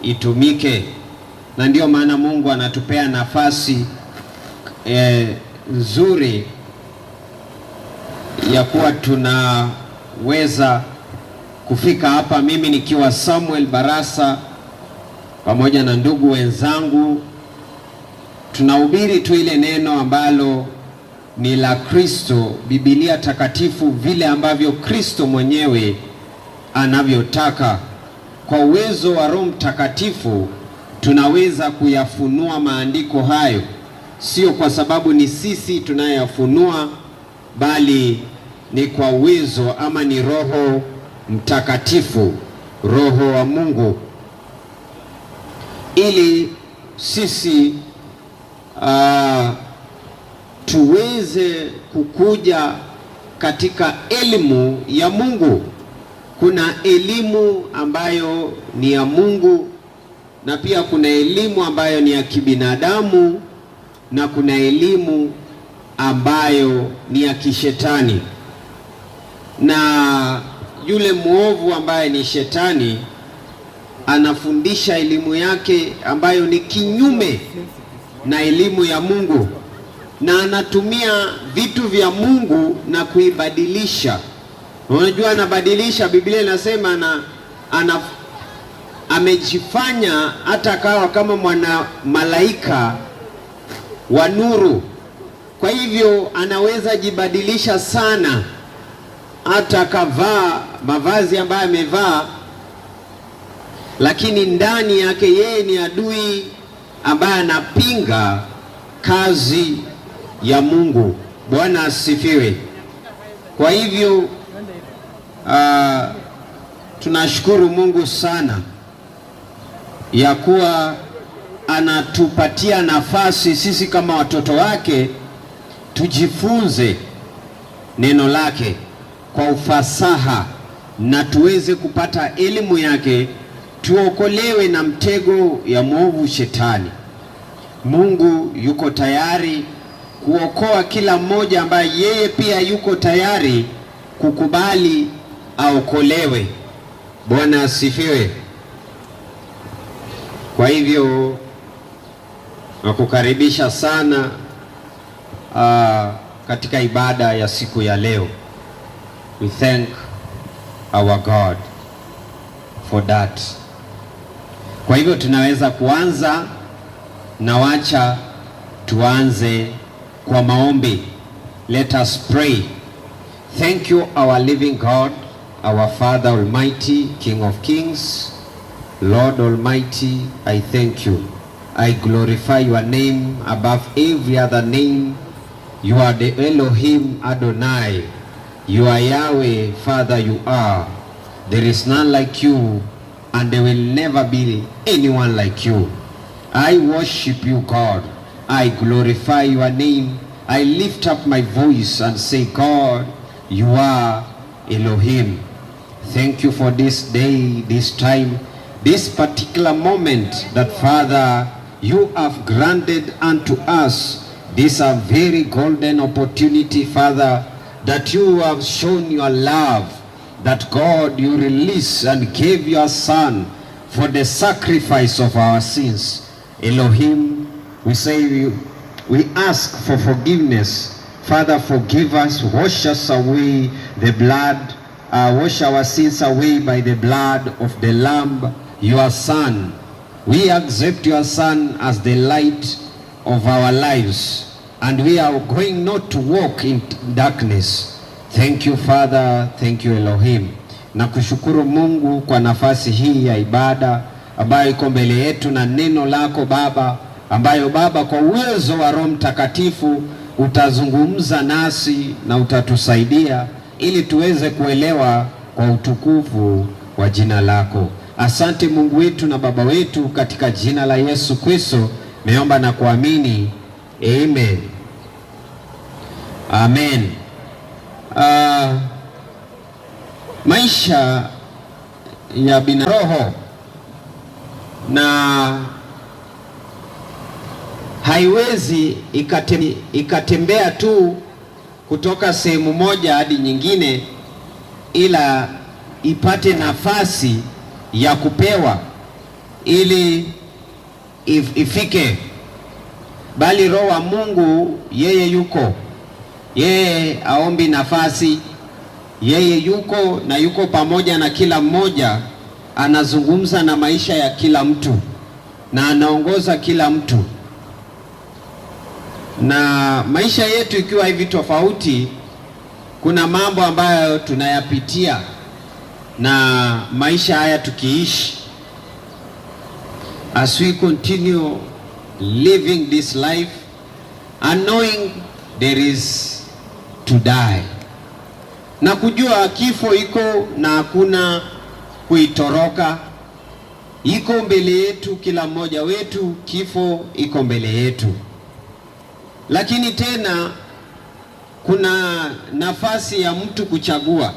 itumike, na ndiyo maana Mungu anatupea nafasi nzuri ya kuwa tunaweza kufika hapa, mimi nikiwa Samuel Barasa pamoja na ndugu wenzangu, tunahubiri tu ile neno ambalo ni la Kristo, Biblia takatifu, vile ambavyo Kristo mwenyewe anavyotaka. Kwa uwezo wa Roho Mtakatifu tunaweza kuyafunua maandiko hayo, sio kwa sababu ni sisi tunayafunua, bali ni kwa uwezo ama ni Roho Mtakatifu, Roho wa Mungu, ili sisi tuweze kukuja katika elimu ya Mungu. Kuna elimu ambayo ni ya Mungu na pia kuna elimu ambayo ni ya kibinadamu na kuna elimu ambayo ni ya kishetani. Na yule mwovu ambaye ni shetani anafundisha elimu yake ambayo ni kinyume na elimu ya Mungu, na anatumia vitu vya Mungu na kuibadilisha. Unajua, anabadilisha. Biblia inasema amejifanya hata akawa kama mwana malaika wa nuru. Kwa hivyo anaweza jibadilisha sana, hata akavaa mavazi ambayo amevaa, lakini ndani yake yeye ni adui ambaye anapinga kazi ya Mungu. Bwana asifiwe. Kwa hivyo tunashukuru Mungu sana ya kuwa anatupatia nafasi sisi kama watoto wake tujifunze neno lake kwa ufasaha na tuweze kupata elimu yake, tuokolewe na mtego ya mwovu shetani. Mungu yuko tayari kuokoa kila mmoja ambaye yeye pia yuko tayari kukubali aokolewe. Bwana asifiwe. Kwa hivyo nakukaribisha sana katika ibada ya siku ya leo. We thank our God for that. Kwa hivyo tunaweza kuanza na wacha tuanze kwa maombi. Let us pray. Thank you, our living God, our Father Almighty, King of Kings, Lord Almighty, I thank you. I glorify your name above every other name. You are the Elohim Adonai. You are Yahweh, Father, you are. There is none like you, and there will never be anyone like you. I worship you, God. I glorify your name. I lift up my voice and say, "God, you are Elohim." Thank you for this day, this time, this particular moment that, Father, you have granted unto us this a very golden opportunity, Father, that you have shown your love, that, God, you release and gave your Son for the sacrifice of our sins. Elohim, we say we ask for forgiveness. Father, forgive us, wash us away the blood, wash our sins away by the blood of the Lamb, your Son. We accept your Son as the light of our lives, and we are going not to walk in darkness. Thank you, Father, thank you, Elohim. Nakushukuru Mungu kwa nafasi hii ya ibada ambayo iko mbele yetu na neno lako Baba, ambayo Baba kwa uwezo wa Roho Mtakatifu utazungumza nasi na utatusaidia ili tuweze kuelewa kwa utukufu wa jina lako. Asante Mungu wetu na Baba wetu, katika jina la Yesu Kristo nimeomba na kuamini, amen. Amen. Maisha ya bina roho na haiwezi ikatembea tu kutoka sehemu moja hadi nyingine, ila ipate nafasi ya kupewa. ili ifike, bali Roho wa Mungu yeye yuko, yeye aombi nafasi, yeye yuko na yuko pamoja na kila mmoja, anazungumza na maisha ya kila mtu na anaongoza kila mtu. Na maisha yetu ikiwa hivi tofauti, kuna mambo ambayo tunayapitia na maisha haya tukiishi, as we continue living this life and knowing there is to die, na kujua kifo iko na hakuna kuitoroka, iko mbele yetu, kila mmoja wetu, kifo iko mbele yetu. Lakini tena kuna nafasi ya mtu kuchagua.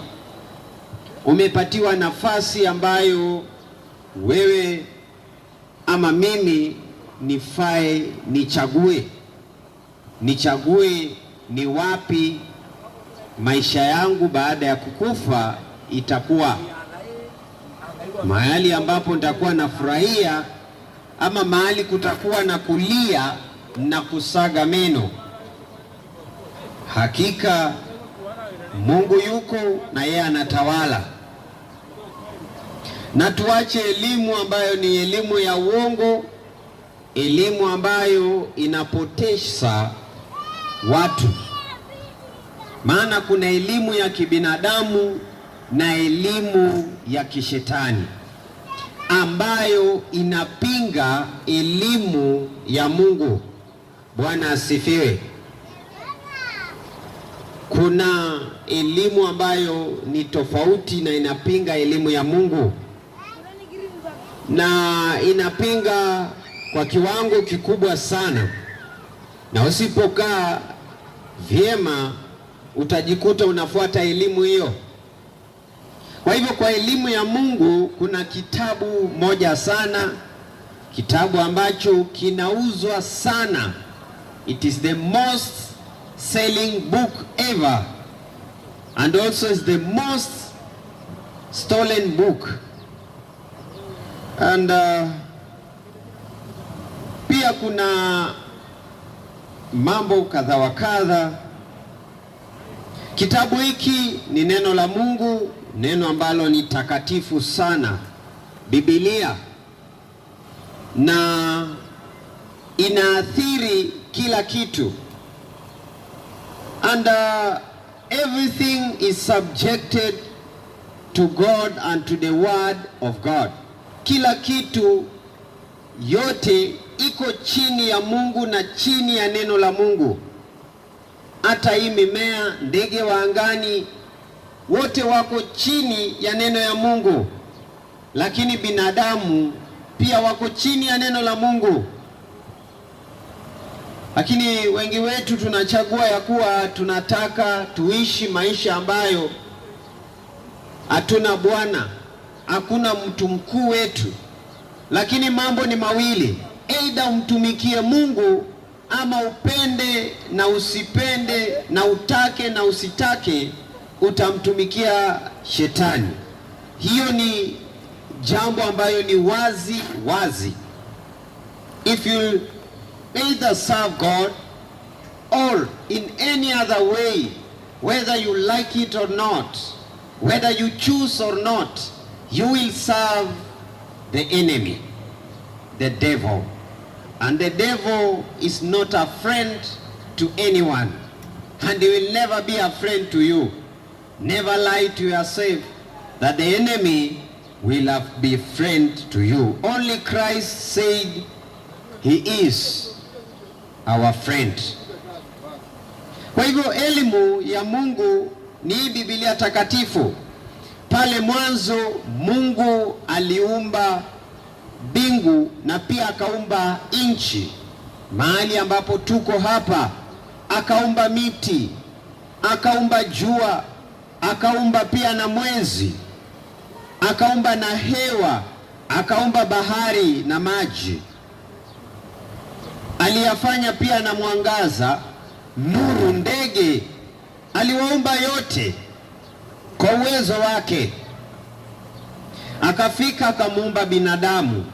Umepatiwa nafasi ambayo wewe ama mimi nifae nichague, nichague ni wapi maisha yangu baada ya kukufa itakuwa mahali ambapo nitakuwa nafurahia ama mahali kutakuwa na kulia na kusaga meno. Hakika Mungu yuko na yeye anatawala, na tuache elimu ambayo ni elimu ya uongo, elimu ambayo inapoteza watu. Maana kuna elimu ya kibinadamu na elimu ya kishetani ambayo inapinga elimu ya Mungu. Bwana asifiwe. Kuna elimu ambayo ni tofauti na inapinga elimu ya Mungu na inapinga kwa kiwango kikubwa sana, na usipokaa vyema utajikuta unafuata elimu hiyo. Kwa hivyo, kwa elimu ya Mungu kuna kitabu moja sana, kitabu ambacho kinauzwa sana. It is the most selling book ever and also is the most stolen book. And pia kuna mambo kadha wa kadha. Kitabu hiki ni neno la Mungu, neno ambalo ni takatifu sana, Biblia, na inaathiri kila kitu. And everything is subjected to God and to the word of God. Kila kitu yote iko chini ya Mungu na chini ya neno la Mungu. Hata hii mimea, ndege wa angani, wote wako chini ya neno ya Mungu, lakini binadamu pia wako chini ya neno la Mungu. Lakini wengi wetu tunachagua ya kuwa tunataka tuishi maisha ambayo hatuna Bwana, hakuna mtu mkuu wetu. Lakini mambo ni mawili, aidha umtumikie Mungu ama upende na usipende na utake na usitake, utamtumikia shetani. Hiyo ni jambo ambayo ni wazi wazi. If you either serve God or in any other way, whether you like it or not, whether you choose or not, you will serve the enemy, the devil. And the devil is not a friend to anyone, and he will never be a friend to you. Never lie to yourself that the enemy will have be friend to you. Only Christ said he is our friend. Kwa hivyo elimu ya Mungu ni hii Biblia takatifu. Pale mwanzo Mungu aliumba mbingu na pia akaumba nchi, mahali ambapo tuko hapa, akaumba miti, akaumba jua, akaumba pia na mwezi, akaumba na hewa, akaumba bahari na maji. Aliyafanya pia na mwangaza, nuru, ndege, aliwaumba yote kwa uwezo wake. Akafika akamuumba binadamu.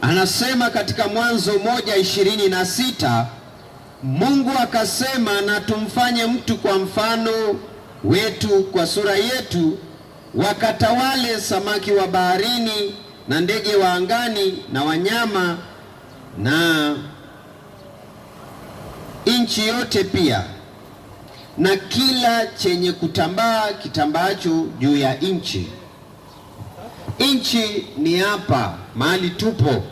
Anasema katika Mwanzo 1:26, Mungu akasema, na tumfanye mtu kwa mfano wetu, kwa sura yetu, wakatawale samaki wa baharini na ndege wa angani na wanyama na nchi yote pia na kila chenye kutambaa kitambaacho juu ya nchi. Nchi ni hapa mahali tupo.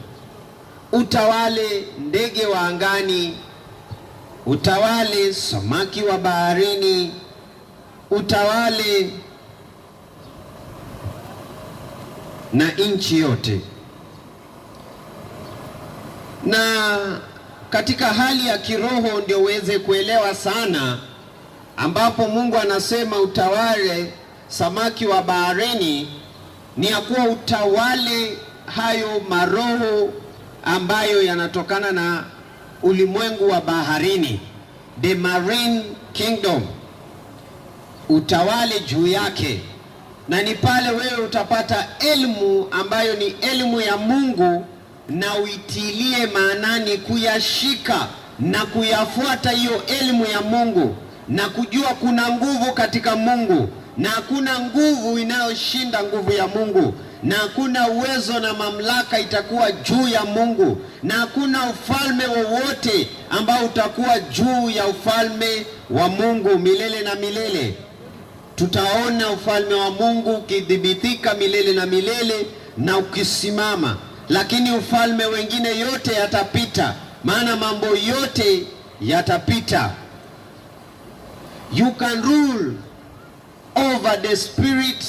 Utawale ndege wa angani, utawale samaki wa baharini, utawale na nchi yote. Na katika hali ya kiroho ndio uweze kuelewa sana, ambapo Mungu anasema utawale samaki wa baharini, ni ya kuwa utawale hayo maroho ambayo yanatokana na ulimwengu wa baharini, the marine kingdom, utawale juu yake, na ni pale wewe utapata elimu ambayo ni elimu ya Mungu, na uitilie maanani kuyashika na kuyafuata hiyo elimu ya Mungu, na kujua kuna nguvu katika Mungu na hakuna nguvu inayoshinda nguvu ya Mungu, na hakuna uwezo na mamlaka itakuwa juu ya Mungu, na hakuna ufalme wowote ambao utakuwa juu ya ufalme wa Mungu milele na milele. Tutaona ufalme wa Mungu ukidhibitika milele na milele na ukisimama, lakini ufalme wengine yote yatapita, maana mambo yote yatapita. You can rule over the spirit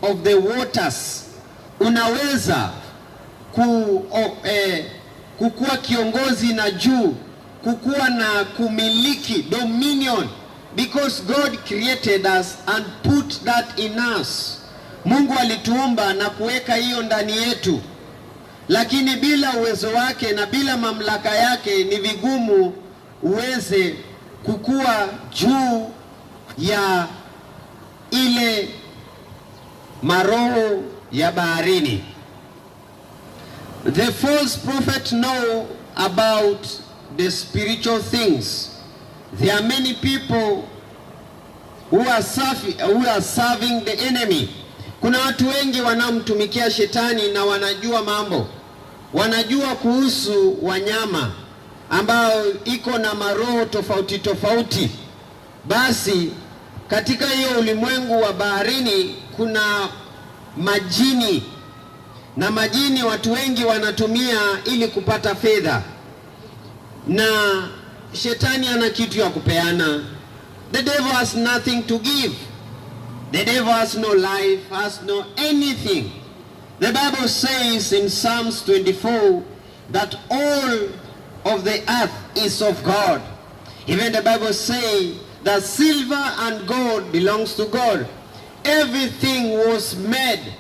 of the waters. Unaweza kukuwa kiongozi na juu, kukuwa na kumiliki dominion, because God created us and put that in us. Mungu alituumba na kuweka hiyo ndani yetu, lakini bila uwezo wake na bila mamlaka yake ni vigumu uweze kukua juu ya ile maroho ya baharini. The false prophet know about the spiritual things. There are many people who are serving the enemy. Kuna watu wengi wanaomtumikia shetani na wanajua mambo, wanajua kuhusu wanyama ambao iko na maroho tofauti tofauti. Basi katika hiyo ulimwengu wa baharini kuna majini, na majini watu wengi wanatumia ili kupata fedha, na shetani ana kitu ya kupeana. The devil has nothing to give. The devil has no life, has no anything. The Bible says in Psalms 24 that all of the earth is of God. Even the Bible says that silver and gold belongs to God. Everything was made.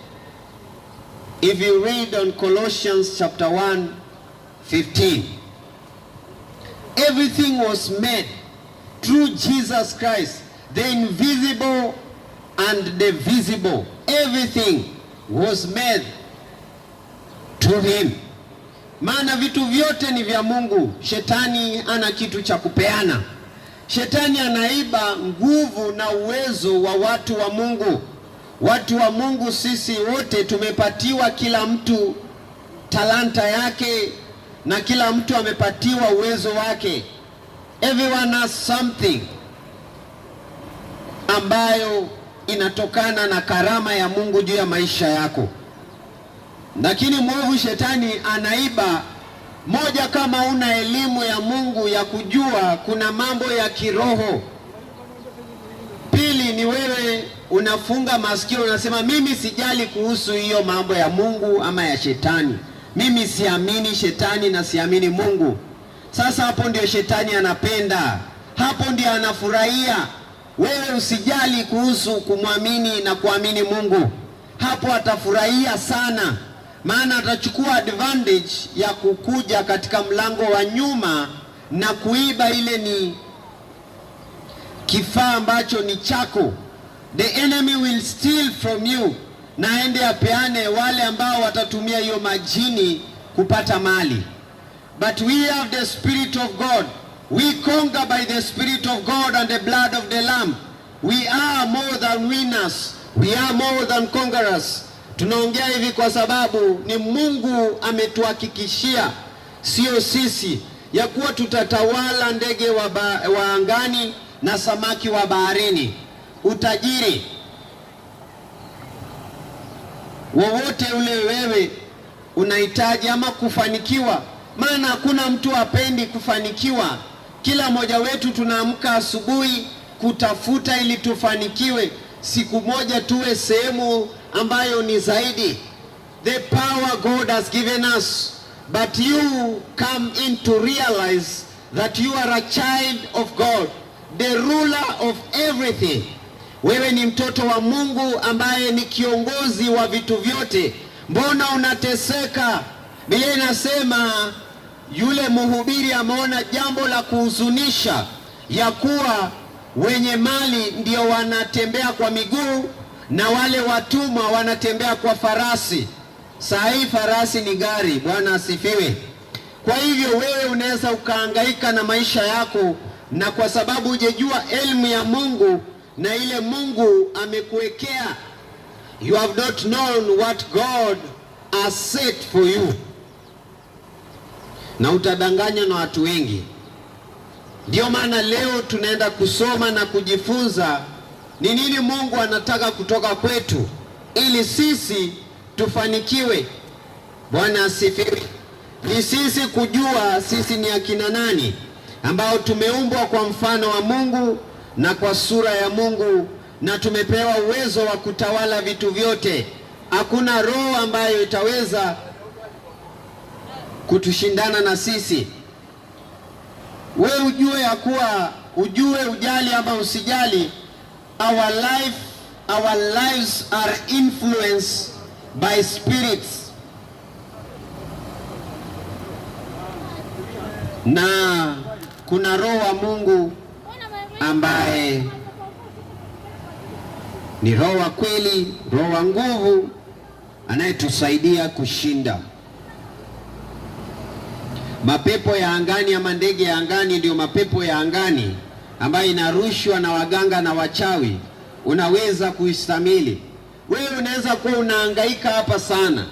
If you read on Colossians chapter 1, 15. Everything was made through Jesus Christ, the invisible and the visible. Everything was made to him. Maana vitu vyote ni vya Mungu. Shetani ana kitu cha kupeana. Shetani anaiba nguvu na uwezo wa watu wa Mungu. Watu wa Mungu sisi wote tumepatiwa kila mtu talanta yake na kila mtu amepatiwa uwezo wake. Everyone has something ambayo inatokana na karama ya Mungu juu ya maisha yako. Lakini mwovu shetani anaiba moja, kama una elimu ya Mungu ya kujua kuna mambo ya kiroho. Pili ni wewe unafunga masikio, unasema mimi sijali kuhusu hiyo mambo ya Mungu ama ya shetani, mimi siamini shetani na siamini Mungu. Sasa hapo ndio shetani anapenda, hapo ndio anafurahia. Wewe usijali kuhusu kumwamini na kuamini Mungu, hapo atafurahia sana, maana atachukua advantage ya kukuja katika mlango wa nyuma na kuiba ile ni kifaa ambacho ni chako. The enemy will steal from you, na aende apeane wale ambao watatumia hiyo majini. kupata mali. But we have the Spirit of God. We conquer by the Spirit of God and the blood of the Lamb. We are more than winners. We are more than conquerors. Tunaongea hivi kwa sababu ni Mungu ametuhakikishia, sio sisi, ya kuwa tutatawala ndege wa angani na samaki wa baharini. Utajiri wowote ule wewe unahitaji ama kufanikiwa, maana hakuna mtu apendi kufanikiwa. Kila mmoja wetu tunaamka asubuhi kutafuta ili tufanikiwe, siku moja tuwe sehemu ambayo ni zaidi. The power God has given us, but you come in to realize that you are a child of God, the ruler of everything. Wewe ni mtoto wa Mungu ambaye ni kiongozi wa vitu vyote. Mbona unateseka? Biblia inasema yule mhubiri ameona jambo la kuhuzunisha, ya kuwa wenye mali ndio wanatembea kwa miguu na wale watumwa wanatembea kwa farasi. Saa hii farasi ni gari. Bwana asifiwe. Kwa hivyo wewe unaweza ukahangaika na maisha yako, na kwa sababu hujajua elimu ya Mungu na ile Mungu amekuwekea, you have not known what God has set for you, na utadanganywa na watu wengi. Ndio maana leo tunaenda kusoma na kujifunza ni nini Mungu anataka kutoka kwetu ili sisi tufanikiwe. Bwana asifiwe. Ni sisi kujua sisi ni akina nani ambao tumeumbwa kwa mfano wa Mungu na kwa sura ya Mungu na tumepewa uwezo wa kutawala vitu vyote. Hakuna roho ambayo itaweza kutushindana na sisi. We ujue ya kuwa, ujue, ujali ama usijali, our lives are influenced by spirits, na kuna roho wa Mungu ambaye ni roho wa kweli, roho wa nguvu anayetusaidia kushinda mapepo ya angani ama ndege ya angani. Ndio mapepo ya angani ambayo inarushwa na waganga na wachawi, unaweza kuistamili. Wewe unaweza kuwa unahangaika hapa sana,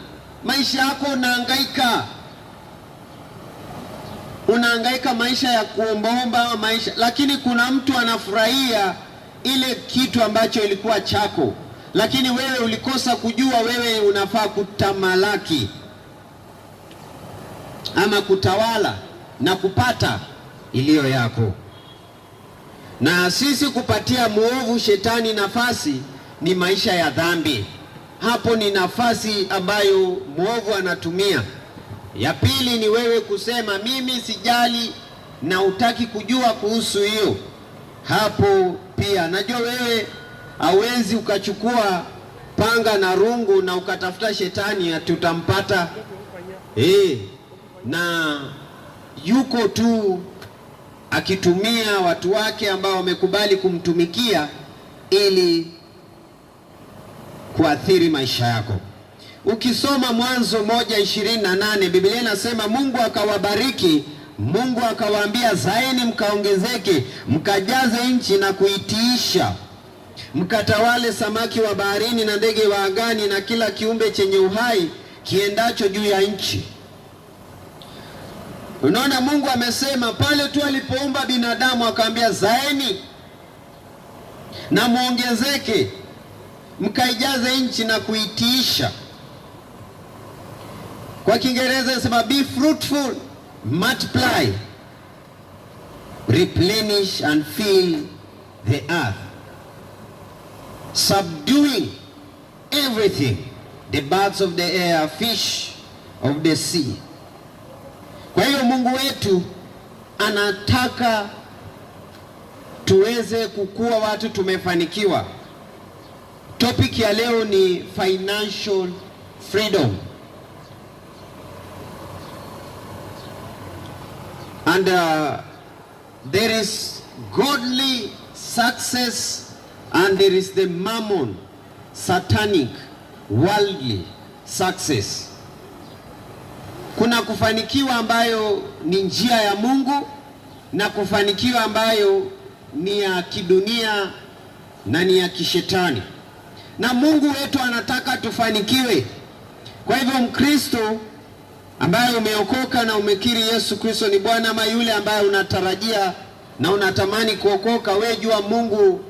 maisha yako unahangaika, unahangaika maisha ya kuombaomba ama maisha, lakini kuna mtu anafurahia ile kitu ambacho ilikuwa chako, lakini wewe ulikosa kujua wewe unafaa kutamalaki ama kutawala na kupata iliyo yako. Na sisi kupatia muovu shetani nafasi ni maisha ya dhambi. Hapo ni nafasi ambayo muovu anatumia. Ya pili ni wewe kusema mimi sijali na utaki kujua kuhusu hiyo. Hapo pia najua wewe hauwezi ukachukua panga na rungu na ukatafuta shetani ati utampata. Na yuko tu akitumia watu wake ambao wamekubali kumtumikia ili kuathiri maisha yako. Ukisoma Mwanzo 1:28, Biblia inasema Mungu akawabariki, Mungu akawaambia, zaeni mkaongezeke, mkajaze nchi na kuitiisha, mkatawale samaki wa baharini na ndege wa angani na kila kiumbe chenye uhai kiendacho juu ya nchi. Unaona, Mungu amesema pale tu alipoumba binadamu akaambia zaeni na muongezeke, mkaijaze nchi na kuitiisha. Kwa Kiingereza inasema be fruitful, multiply, replenish and fill the earth, subduing everything, the birds of the air, fish of the sea. Kwa hiyo Mungu wetu anataka tuweze kukua watu tumefanikiwa. Topic ya leo ni financial freedom. And there is godly success and there is the mammon, satanic, worldly success. Kuna kufanikiwa ambayo ni njia ya Mungu na kufanikiwa ambayo ni ya kidunia na ni ya kishetani, na Mungu wetu anataka tufanikiwe. Kwa hivyo Mkristo ambaye umeokoka na umekiri Yesu Kristo ni Bwana, ama yule ambaye unatarajia na unatamani kuokoka, we jua Mungu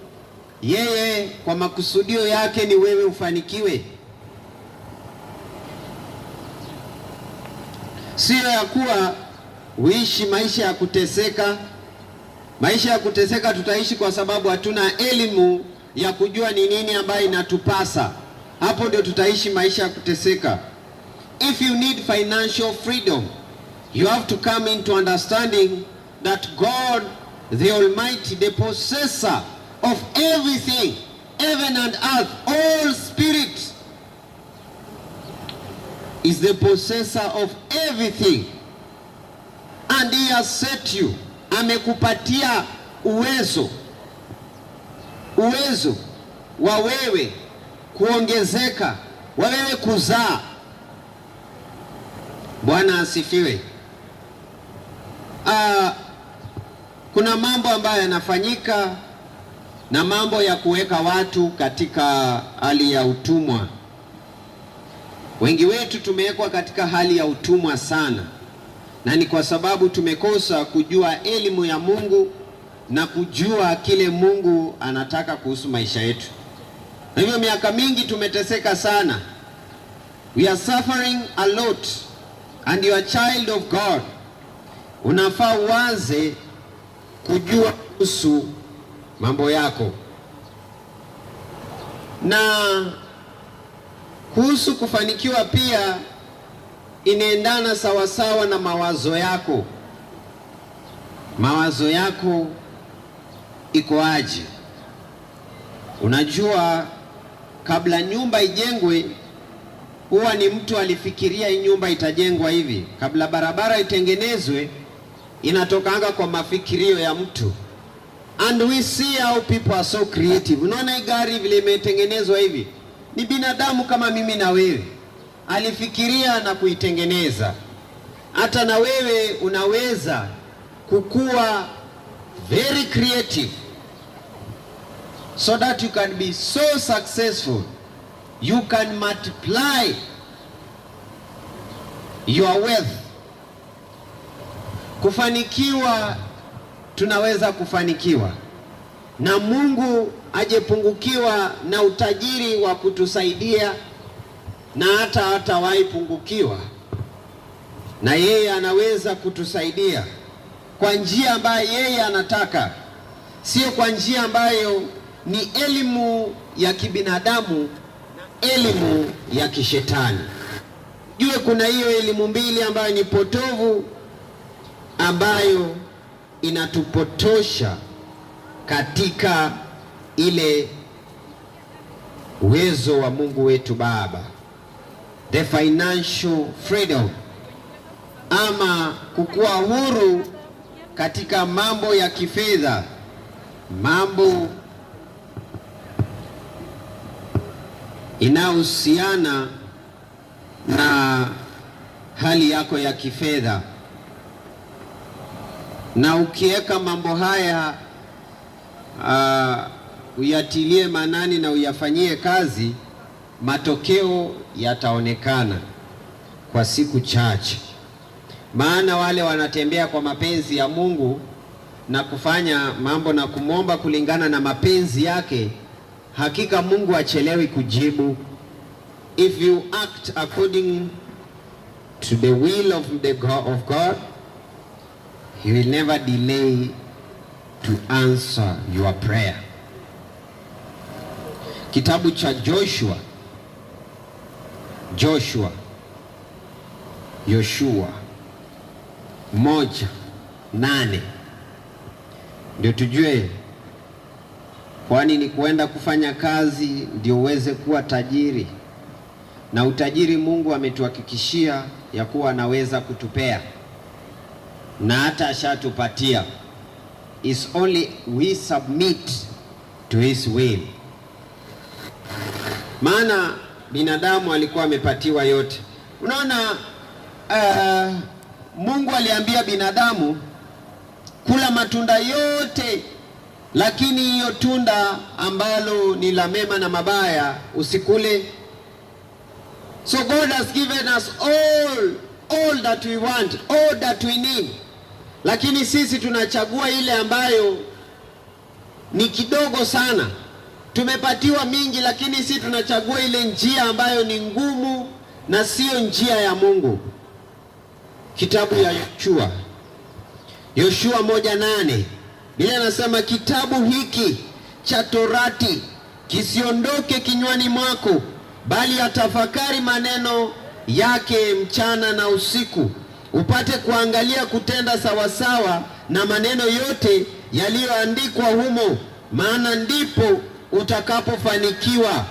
yeye kwa makusudio yake ni wewe ufanikiwe, siyo ya kuwa uishi maisha ya kuteseka. Maisha ya kuteseka tutaishi kwa sababu hatuna elimu ya kujua ni nini ambayo inatupasa. Hapo ndio tutaishi maisha ya kuteseka. If you need financial freedom, you have to come into understanding that God the Almighty, the possessor of everything, heaven and earth, all spirit, is the possessor of everything and he has set you, amekupatia uwezo wa wewe kuongezeka, wa wewe kuzaa. Bwana asifiwe. Kuna mambo ambayo yanafanyika na mambo ya kuweka watu katika hali ya utumwa. Wengi wetu tumewekwa katika hali ya utumwa sana, na ni kwa sababu tumekosa kujua elimu ya Mungu na kujua kile Mungu anataka kuhusu maisha yetu. Na hivyo miaka mingi tumeteseka sana. We are suffering a lot and you are child of God. Unafaa uanze kujua kuhusu mambo yako na kuhusu kufanikiwa pia inaendana sawasawa na mawazo yako. Mawazo yako iko aje? Unajua, kabla nyumba ijengwe, huwa ni mtu alifikiria hii nyumba itajengwa hivi. Kabla barabara itengenezwe, inatokanga kwa mafikirio ya mtu. And we see how people are so creative. Unaona hii gari vile imetengenezwa hivi, ni binadamu kama mimi na wewe alifikiria na kuitengeneza. Hata na wewe unaweza kukua very creative so that you can be so successful, you can multiply your wealth. Kufanikiwa, tunaweza kufanikiwa na Mungu ajepungukiwa na utajiri wa kutusaidia na hata hatawahi pungukiwa, na yeye anaweza kutusaidia kwa njia ambayo yeye anataka, sio kwa njia ambayo ni elimu ya kibinadamu na elimu ya kishetani. Jue kuna hiyo elimu mbili ambayo ni potovu, ambayo inatupotosha katika ile uwezo wa Mungu wetu Baba, the financial freedom, ama kukuwa huru katika mambo ya kifedha, mambo inayohusiana na hali yako ya kifedha. Na ukiweka mambo haya uyatilie maanani na uyafanyie kazi, matokeo yataonekana kwa siku chache. Maana wale wanatembea kwa mapenzi ya Mungu na kufanya mambo na kumwomba kulingana na mapenzi yake, hakika Mungu hachelewi kujibu. If you act according to the will of God, he will never delay to answer your prayer. Kitabu cha Joshua, Yoshua 1:8 ndio tujue, kwani ni kuenda kufanya kazi ndio uweze kuwa tajiri, na utajiri Mungu ametuhakikishia ya kuwa anaweza kutupea na hata ashatupatia. It's only we submit to his will. Maana binadamu alikuwa amepatiwa yote. Unaona, Mungu aliambia binadamu kula matunda yote, lakini hiyo tunda ambalo ni la mema na mabaya usikule. So God has given us all that we want, all that we need, lakini sisi tunachagua ile ambayo ni kidogo sana. Tumepatiwa mingi, lakini sisi tunachagua ile njia ambayo ni ngumu na siyo njia ya Mungu. Kitabu ya Yoshua, Yoshua 1:8, Biblia inasema, "Kitabu hiki cha Torati kisiondoke kinywani mwako, bali atafakari maneno yake mchana na usiku, upate kuangalia kutenda sawasawa na maneno yote yaliyoandikwa humo, maana ndipo utakapofanikiwa,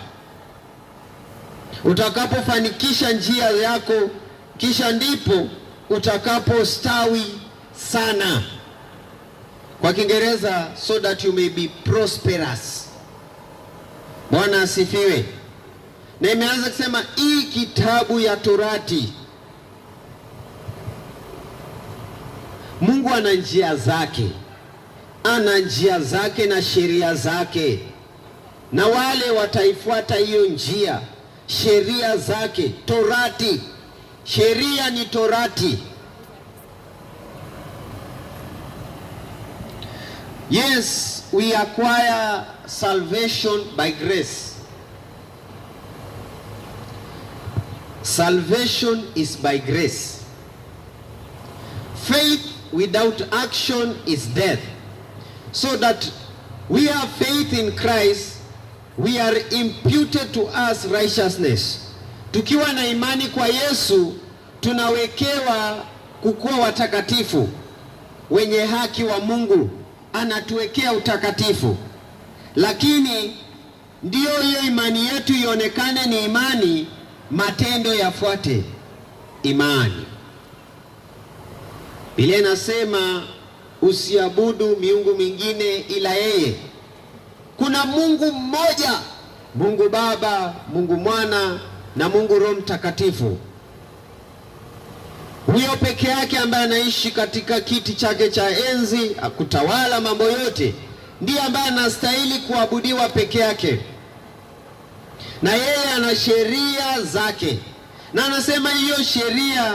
utakapofanikisha njia yako, kisha ndipo utakapostawi sana." Kwa Kiingereza, so that you may be prosperous. Bwana asifiwe. Na imeanza kusema hii kitabu ya Torati. Mungu ana njia zake, ana njia zake na sheria zake, na wale wataifuata hiyo njia, sheria zake, Torati. Sheria ni Torati. Yes, we acquire salvation by grace. Salvation is by grace. Faith without action is death. So that we have faith in Christ, we are imputed to us righteousness. Tukiwa na imani kwa Yesu, tunawekewa kukuwa watakatifu, wenye haki wa Mungu, anatuwekea utakatifu. Lakini ndiyo hiyo imani yetu ionekane ni imani, matendo yafuate imani. Biblia inasema usiabudu miungu mingine ila yeye. Kuna Mungu mmoja, Mungu Baba, Mungu Mwana na Mungu Roho Mtakatifu. Huyo peke yake ambaye anaishi katika kiti chake cha enzi akutawala mambo yote, ndiye ambaye anastahili kuabudiwa peke yake, na yeye ana sheria zake, na anasema hiyo sheria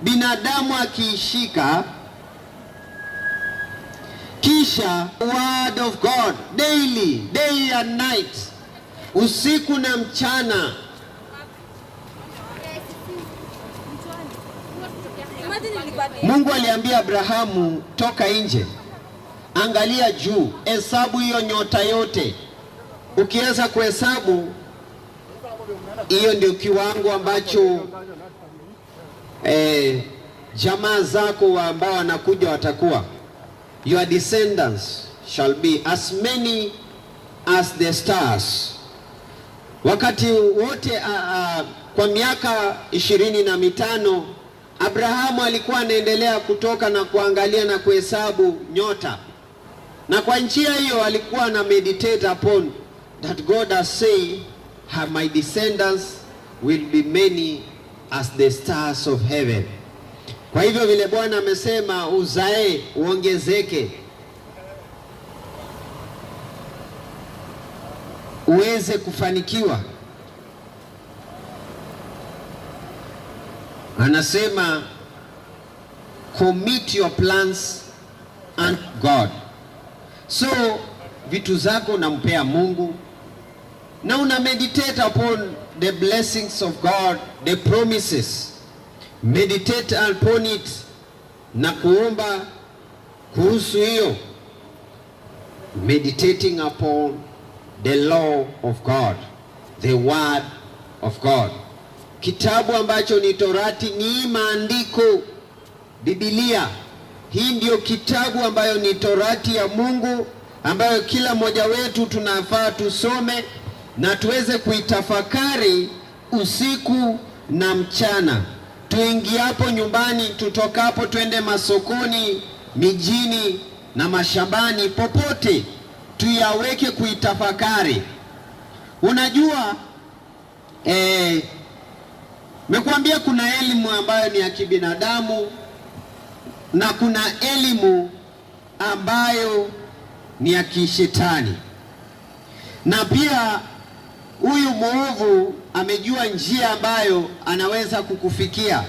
binadamu akiishika, kisha word of God daily, day and night, usiku na mchana. Mungu aliambia Abrahamu, toka nje, angalia juu, hesabu hiyo nyota yote. Ukiweza kuhesabu, hiyo ndio kiwango ambacho jamaa zako ambao wanakuja watakuwa. Your descendants shall be as many as the stars. Wakati wote kwa miaka 25 Abrahamu alikuwa anaendelea kutoka na kuangalia na kuhesabu nyota, na kwa njia hiyo alikuwa na meditate upon that God has said, my descendants will be many as the stars of heaven. Kwa hivyo vile Bwana amesema uzae uongezeke, uweze kufanikiwa. Anasema commit your plans and God. So vitu zako unampea Mungu na una meditate upon the blessings of God, the promises. Meditate upon it na kuomba kuhusu hiyo. Meditating upon the law of God, the word of God. Kitabu ambacho ni Torati ni maandiko, Biblia. Hii ndiyo kitabu ambayo ni Torati ya Mungu ambayo kila mmoja wetu tunafaa tusome na tuweze kuitafakari usiku na mchana. Tuingiapo nyumbani, tutokapo, twende masokoni, mijini na mashambani, popote tuyaweke kuitafakari. Unajua, Nimekuambia kuna elimu ambayo ni ya kibinadamu na kuna elimu ambayo ni ya kishetani, na pia huyu mwovu amejua njia ambayo anaweza kukufikia.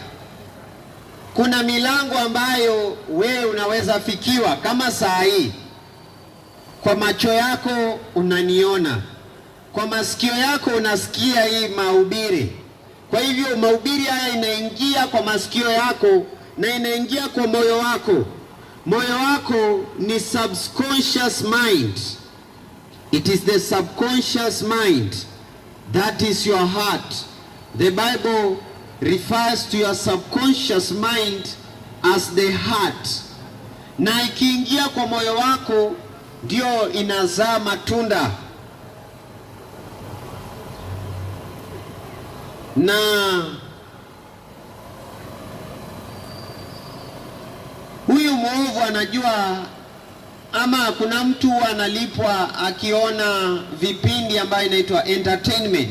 Kuna milango ambayo wewe unaweza fikiwa, kama saa hii kwa macho yako unaniona, kwa masikio yako unasikia hii mahubiri. Kwa hivyo mahubiri haya inaingia kwa masikio yako na inaingia kwa moyo wako. Moyo wako ni subconscious mind. It is the subconscious mind. That is your heart. The Bible refers to your subconscious mind as the heart. Na ikiingia kwa moyo wako ndio inazaa matunda. Na huyu mwovu anajua, ama kuna mtu analipwa akiona vipindi ambayo inaitwa entertainment.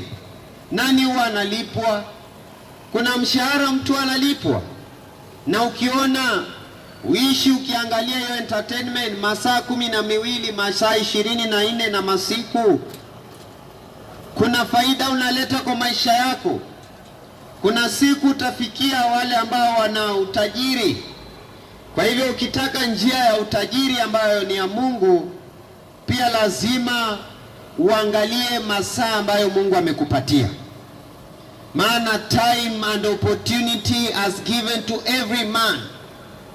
Nani huwa analipwa? Kuna mshahara mtu analipwa, na ukiona uishi ukiangalia hiyo entertainment masaa 12, masaa 24 na masiku, kuna faida unaleta kwa maisha yako. Kuna siku utafikia wale ambao wana utajiri. Kwa hivyo ukitaka njia ya utajiri ambayo ni ya Mungu, pia lazima uangalie masaa ambayo Mungu amekupatia. Maana time and opportunity as given to every man.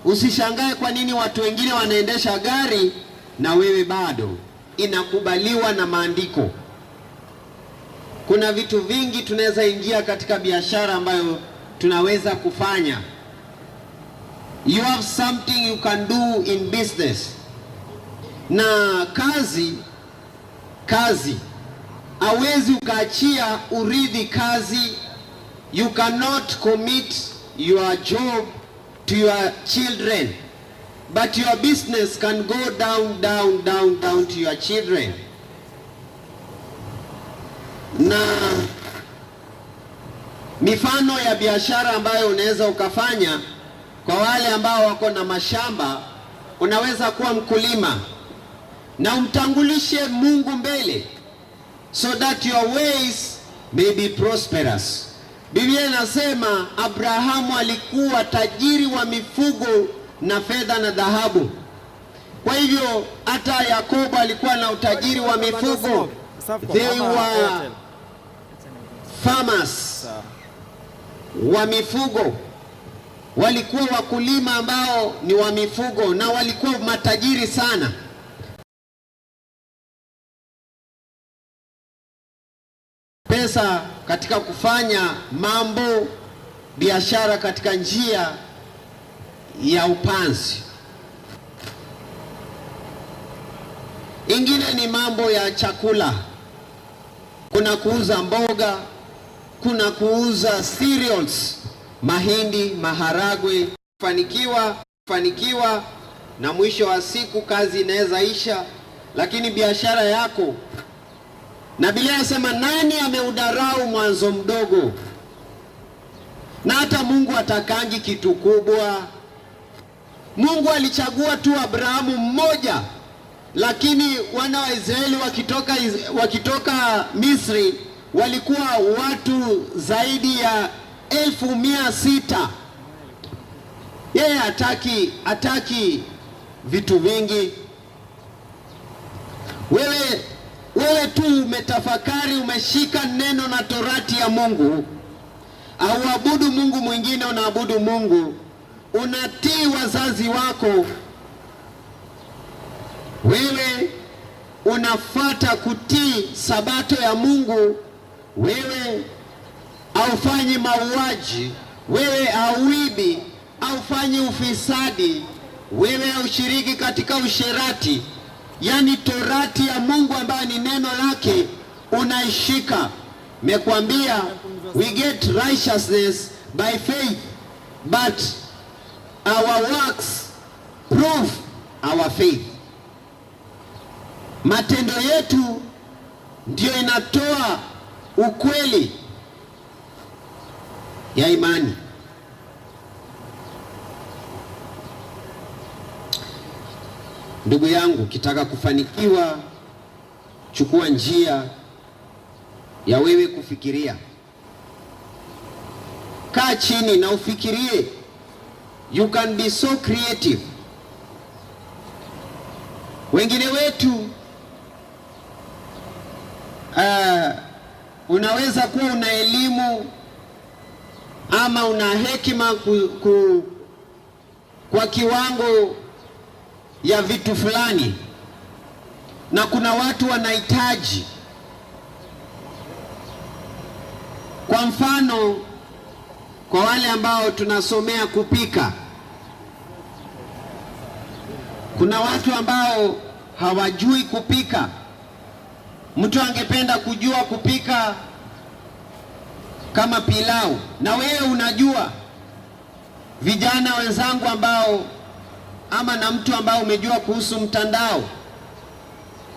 Usishangae kwa nini watu wengine wanaendesha gari na wewe bado. Inakubaliwa na maandiko. Kuna vitu vingi tunaweza ingia katika biashara ambayo tunaweza kufanya. You have something you can do in business. Na kazi hawezi ukaachia urithi kazi. You cannot commit your job to your children, but your business can go down, down, down, down to your children. Na mifano ya biashara ambayo unaweza ukafanya kwa wale ambao wako na mashamba, unaweza kuwa mkulima na umtangulishe Mungu mbele, so that your ways may be prosperous. Biblia inasema Abrahamu alikuwa tajiri wa mifugo na fedha na dhahabu. Kwa hivyo hata Yakobo alikuwa na utajiri wa mifugo. They were farmers wa mifugo, walikuwa wakulima ambao ni wa mifugo na walikuwa matajiri sana. Pesa katika kufanya mambo biashara katika njia ya upanzi. Ingine ni mambo ya chakula. Kuna kuuza mboga, kuna kuuza cereals, mahindi, maharagwe. Fanikiwa, fanikiwa, na mwisho wa siku kazi inaweza isha, lakini biashara yako. Na Biblia inasema nani ameudarau mwanzo mdogo? Na hata Mungu atakangi kitu kubwa. Mungu alichagua tu Abrahamu mmoja, lakini wana wa Israeli wakitoka Misri walikuwa watu zaidi ya 600,000. Yeye hataki vitu vingi. Wewe tu umetafakari, umeshika neno na torati ya Mungu. Hauabudu Mungu mwingine, unaabudu Mungu. Unatii wazazi wako. Wewe unafuata kutii sabato ya Mungu. Wewe haufanyi mauaji, wewe hauibi, haufanyi ufisadi, wewe haushiriki katika usherati. Yaani torati ya Mungu ambayo ni neno lake unaishika. Nimekwambia we get righteousness by faith, but our works prove our faith. Matendo yetu ndio inatoa ukweli. ya imani. Ndugu yangu, ukitaka kufanikiwa, chukua njia ya wewe kufikiria. Kaa chini na ufikirie. You can be so creative. Wengine wetu, unaweza kuwa una elimu ama una hekima kwa kiwango ya vitu fulani, na kuna watu wanahitaji. Kwa mfano, kwa wale ambao tunasomea kupika, kuna watu ambao hawajui kupika. Mtu angependa kujua kupika kama pilau, na wewe unajua. Vijana wenzangu ambao ama na mtu ambao umejua kuhusu mtandao,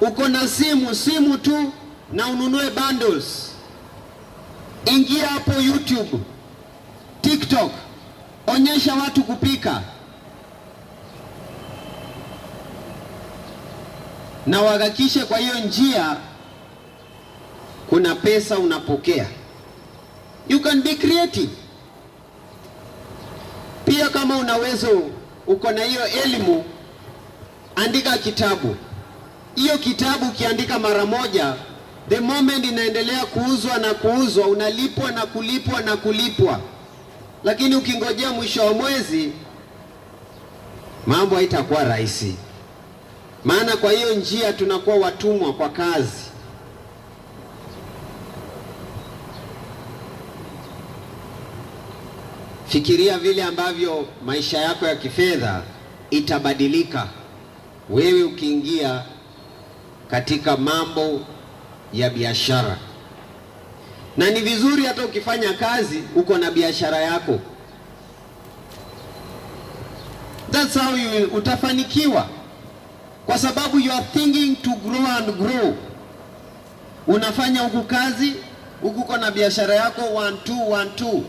uko na simu, simu tu na ununue bundles, ingia hapo YouTube, TikTok, onyesha watu kupika na uhakikishe kwa hiyo njia kuna pesa unapokea. You can be creative. Pia kama una uwezo, uko na hiyo elimu, andika kitabu. Hiyo kitabu ukiandika mara moja, the moment inaendelea kuuzwa na kuuzwa, unalipwa na kulipwa na kulipwa. Lakini ukingojea mwisho wa mwezi, mambo haitakuwa rahisi, maana kwa hiyo njia tunakuwa watumwa kwa kazi. Fikiria vile ambavyo maisha yako ya kifedha itabadilika wewe ukiingia katika mambo ya biashara. Na ni vizuri hata ukifanya kazi uko na biashara yako. That's how you utafanikiwa, kwa sababu you are thinking to grow and grow. Unafanya huku kazi, huku uko na biashara yako, one two one two.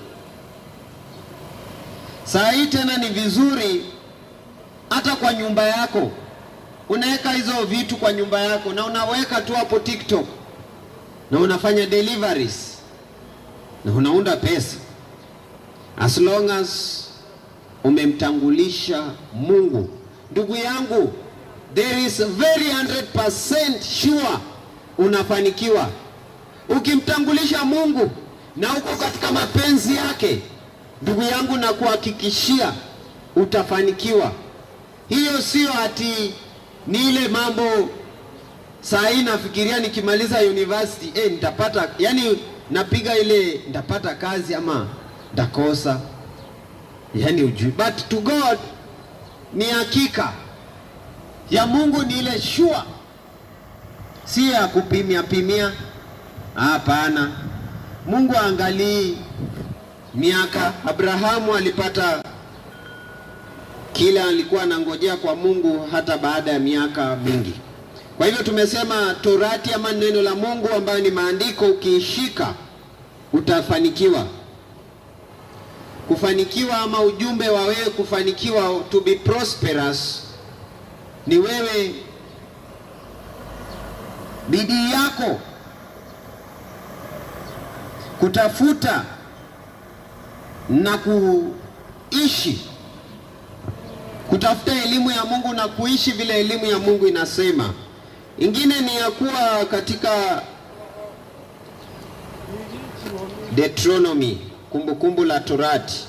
Saa hii tena ni vizuri hata kwa nyumba yako unaweka hizo vitu kwa nyumba yako, na unaweka tu hapo TikTok na unafanya deliveries na unaunda pesa, as long as umemtangulisha Mungu. Ndugu yangu, there is very 100% sure unafanikiwa ukimtangulisha Mungu na uko katika mapenzi yake. Ndugu yangu, nakuhakikishia utafanikiwa. Hiyo sio ati ni ile mambo saa hii nafikiria nikimaliza university, nitapata, yani napiga ile nitapata kazi ama nitakosa, yani ujui. But to God ni hakika ya Mungu ni ile sure, si ya kupimia pimia. Hapana, Mungu angalii miaka. Abrahamu alipata kila alikuwa anangojea kwa Mungu hata baada ya miaka mingi. Kwa hivyo tumesema Torati ama neno la Mungu ambayo ni maandiko, ukiishika utafanikiwa. Kufanikiwa ama ujumbe wa wewe kufanikiwa, to be prosperous, ni wewe bidii yako kutafuta na kuishi, kutafuta elimu ya Mungu na kuishi vile elimu ya Mungu inasema. Ingine ni ya kuwa katika Deuteronomy, Kumbukumbu la Torati,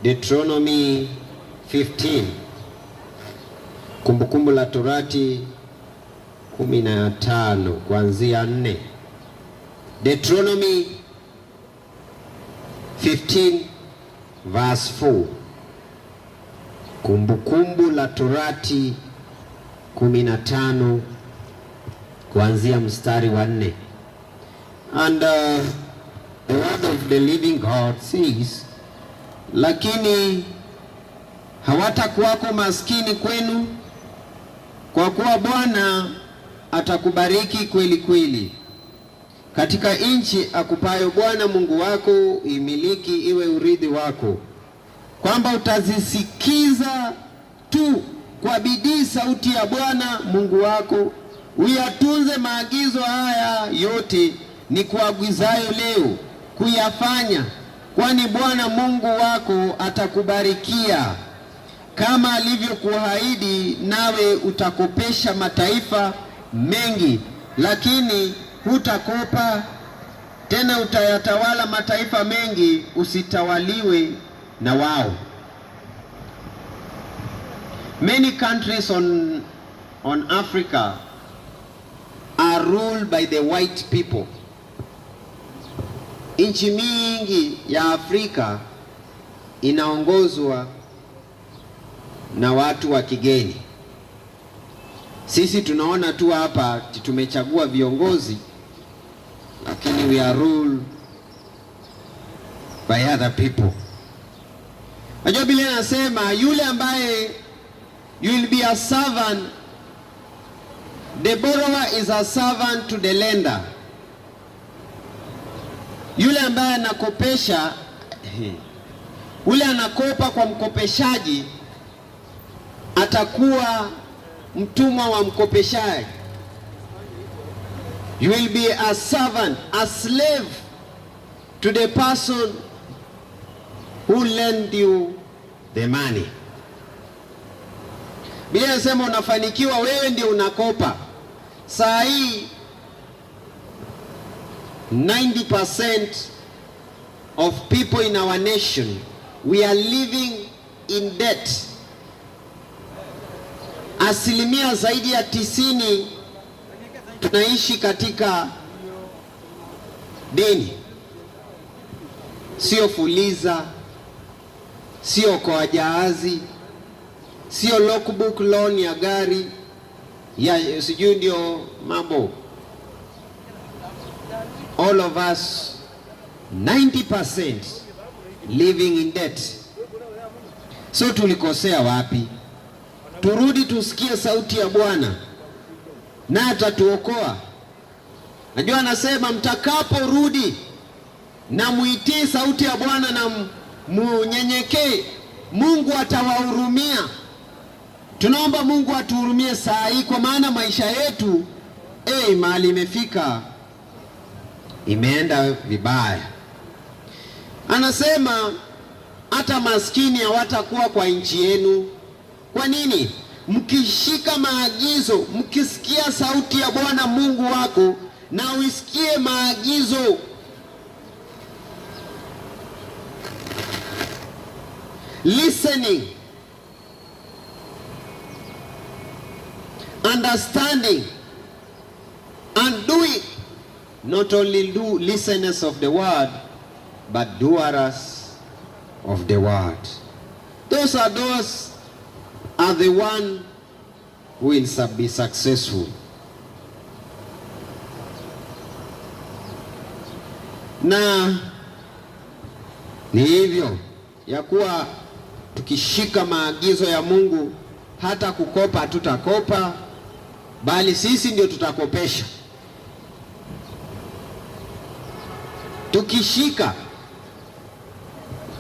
Deuteronomy 15, Kumbukumbu la Torati 15 kuanzia 4. Deuteronomy 15 verse 4. Kumbukumbu la Torati 15 kuanzia mstari wa 4. And the word of the living God says, "Lakini hawatakuwako maskini kwenu, kwa kuwa Bwana atakubariki kweli kweli. Katika nchi akupayo Bwana Mungu wako imiliki iwe urithi wako, kwamba utazisikiza tu kwa bidii sauti ya Bwana Mungu wako, uyatunze maagizo haya yote nikuagizayo leo kuyafanya, kwani Bwana Mungu wako atakubarikia kama alivyokuahidi, nawe utakopesha mataifa mengi, lakini hutakopa tena. Utayatawala mataifa mengi, usitawaliwe na wao. Many countries on Africa are ruled by the white people. Nchi mingi ya Afrika inaongozwa na watu wa kigeni. Sisi tunaona tu hapa tumechagua viongozi, lakini we are ruled by other people. Najua Biblia inasema yule ambaye, you will be a servant, the borrower is a servant to the lender. Yule ambaye anakopesha, yule anakopa kwa mkopeshaji atakuwa mtumwa wa mkopeshaji. You will be a servant, a slave to the person who lend you the money. Biblia inasema unafanikiwa, wewe ndio unakopa. Saa hii 90% of people in our nation, we are living in debt. Asilimia zaidi ya 90 tunaishi katika deni, sio Fuliza, sio kwa jahazi, sio logbook loan ya gari ya sijui, ndio mambo. All of us, 90% living in debt. So tulikosea wapi? Turudi tusikie sauti ya Bwana na atatuokoa. Najua anasema mtakaporudi na muitii sauti ya Bwana na munyenyekee, Mungu atawahurumia. Tunaomba Mungu atuhurumie saa hii, kwa maana maisha yetu mahali imefika imeenda vibaya. Anasema hata maskini hawatakuwa kwa nchi yenu. Kwa nini? Mkishika maagizo, mkisikia sauti ya Bwana Mungu wako na uisikie maagizo. Listening, understanding and doing. Not only do listeners of the word, but doers of the word. Those are the one who will be successful. Na ni hivyo ya kuwa tukishika maagizo ya Mungu, hata kukopa hatutakopa, bali sisi ndio tutakopesha. Tukishika,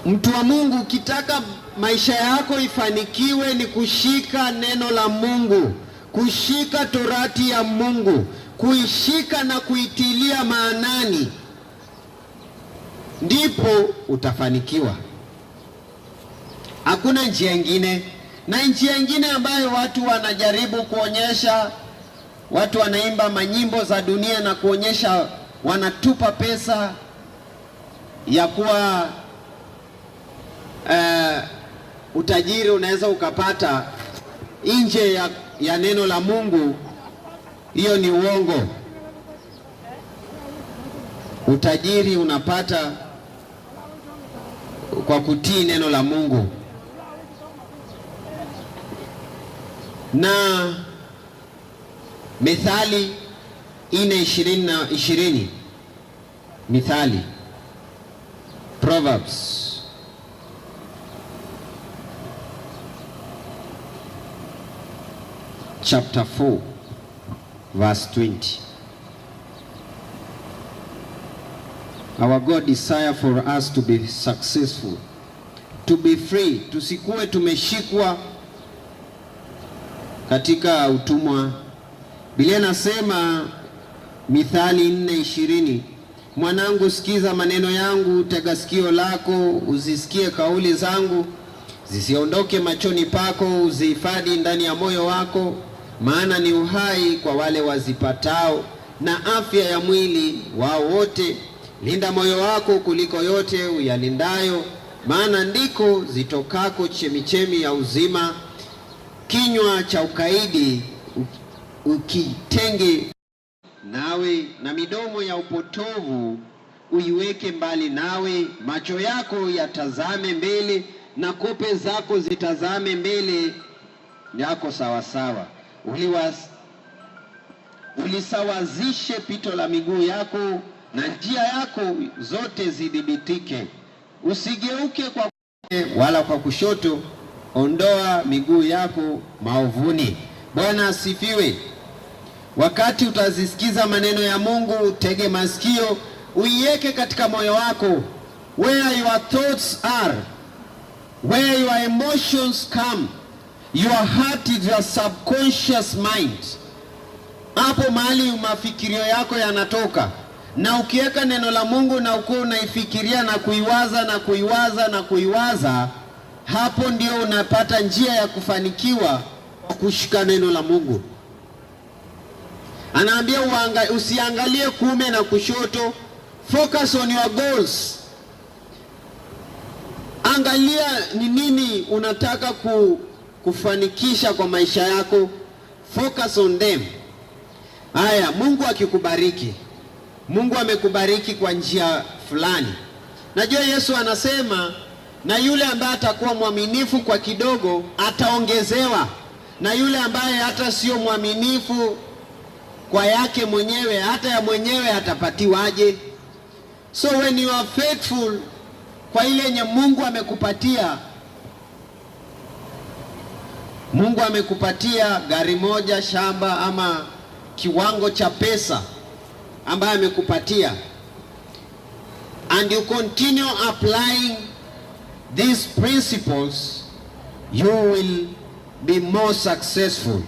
mtu wa Mungu, ukitaka maisha yako ifanikiwe ni kushika neno la Mungu, kushika torati ya Mungu, kuishika na kuitilia maanani, ndipo utafanikiwa. Hakuna njia ingine. Na njia ingine ambayo watu wanajaribu kuonyesha, watu wanaimba manyimbo za dunia na kuonyesha wanatupa pesa ya kuwa utajiri unaweza ukapata nje ya neno la Mungu, hiyo ni uongo. Utajiri unapata kwa kutii neno la Mungu. Na Mithali 4:20 na 20, Mithali, Proverbs chapter 4 verse 20. Our God desire for us to be successful, to be free, tusikuwe tumeshikwa katika utumwa. Biblia inasema Mithali 4:20, mwanangu, sikiza maneno yangu, tega sikio lako, uzisikie kauli zangu, zisiondoke machoni pako, uzihifadhi ndani ya moyo wako, maana ni uhai kwa wale wazipatao na afya ya mwili wao wote. Linda moyo wako kuliko yote uyalindayo, maana ndiko zitokako chemichemi ya uzima. Kinywa cha ukaidi ukitenge nawe, na midomo ya upotovu uiweke mbali nawe. Macho yako yatazame mbele na kope zako zitazame mbele yako sawasawa. Ulisawazishe pito la miguu yako na njia yako zote zidhibitike. Usigeuke kwa wala kwa kushoto, ondoa miguu yako maovuni. Bwana asifiwe. Wakati utazisikiza maneno ya Mungu, tege masikio, uiweke katika moyo wako. Where your thoughts are, where your emotions come, your heart is your subconscious mind. Hapo mahali mafikirio yako yanatoka, na ukiweka neno la Mungu na ukuwa unaifikiria na kuiwaza na kuiwaza na kuiwaza, hapo ndio unapata njia ya kufanikiwa kwa kushika neno la Mungu. Anaambia usiangalie kuume na kushoto, focus on your goals. Angalia ni nini unataka kufanikisha kwa maisha yako, focus on them. Haya, Mungu akikubariki, Mungu amekubariki kwa njia fulani. Najua Yesu anasema na yule ambaye atakuwa mwaminifu kwa kidogo ataongezewa, na yule ambaye hata sio mwaminifu kwa yake mwenyewe, hata ya mwenyewe atapatiwaje? So when you are faithful kwa ile yenye Mungu amekupatia, Mungu amekupatia gari moja, shamba ama kiwango cha pesa ambayo amekupatia, and you continue applying these principles, you will be more successful.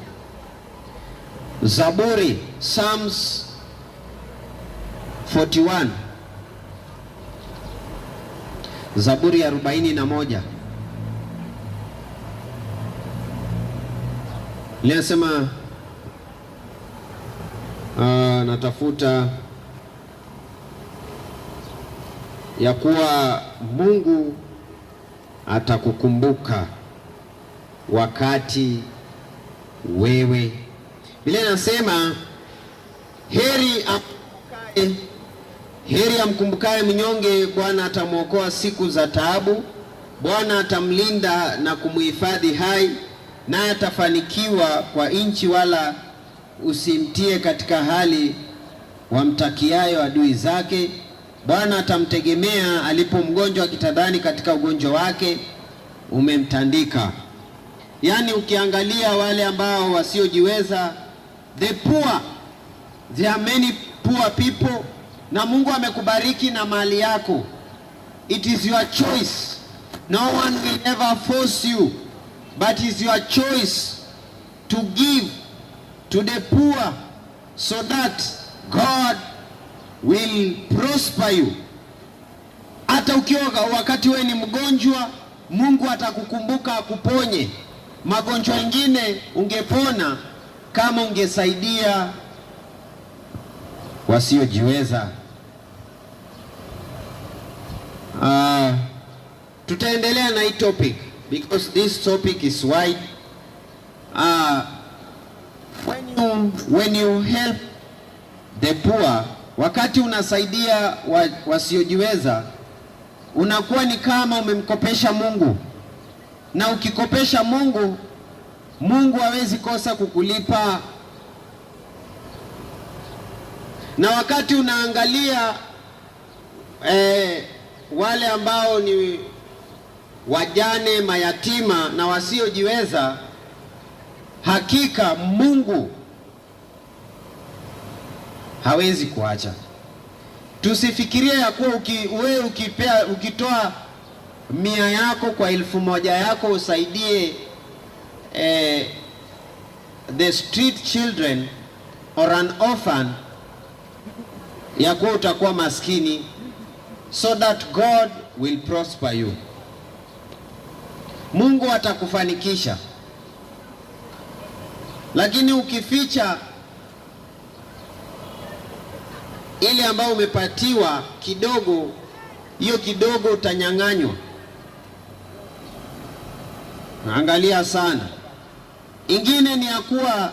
Zaburi, Psalms 41, Zaburi ya 41 linasema, natafuta ya kuwa Mungu atakukumbuka wakati wewe. Biblia inasema heri amkumbukaye mnyonge, Bwana atamwokoa siku za taabu. Bwana atamlinda na kumuhifadhi hai, naye atafanikiwa kwa nchi, wala usimtie katika hali wamtakiayo adui zake. Bwana atamtegemea alipo mgonjwa kitandani, katika ugonjwa wake umemtandika. Yaani, ukiangalia wale ambao wasiojiweza, the poor, there are many poor people, na Mungu amekubariki na mali yako. It is your choice. No one will ever force you, but it's your choice to give to the poor so that God will prosper you. Hata ukiwa wakati wewe ni mgonjwa, Mungu atakukumbuka akuponye. Magonjwa mengine ungepona kama ungesaidia wasiojiweza. Tutaendelea na hii topic because this topic is wide. When you help the poor, wakati unasaidia wasiojiweza, unakuwa ni kama umemkopesha Mungu, na ukikopesha Mungu, Mungu hawezi kosa kukulipa. Na wakati unaangalia wale ambao ni wajane, mayatima na wasiojiweza, hakika Mungu hawezi kuacha. Tusifikirie ya kuwa wewe ukitoa 100 yako kwa 1000 yako usaidie the street children or an orphan, ya kuwa utakuwa maskini, so that God will prosper you. Mungu atakufanikisha. Lakini ukificha ile ambayo umepatiwa kidogo, hiyo kidogo utanyang'anywa. Angalia sana. Ingine ni ya kuwa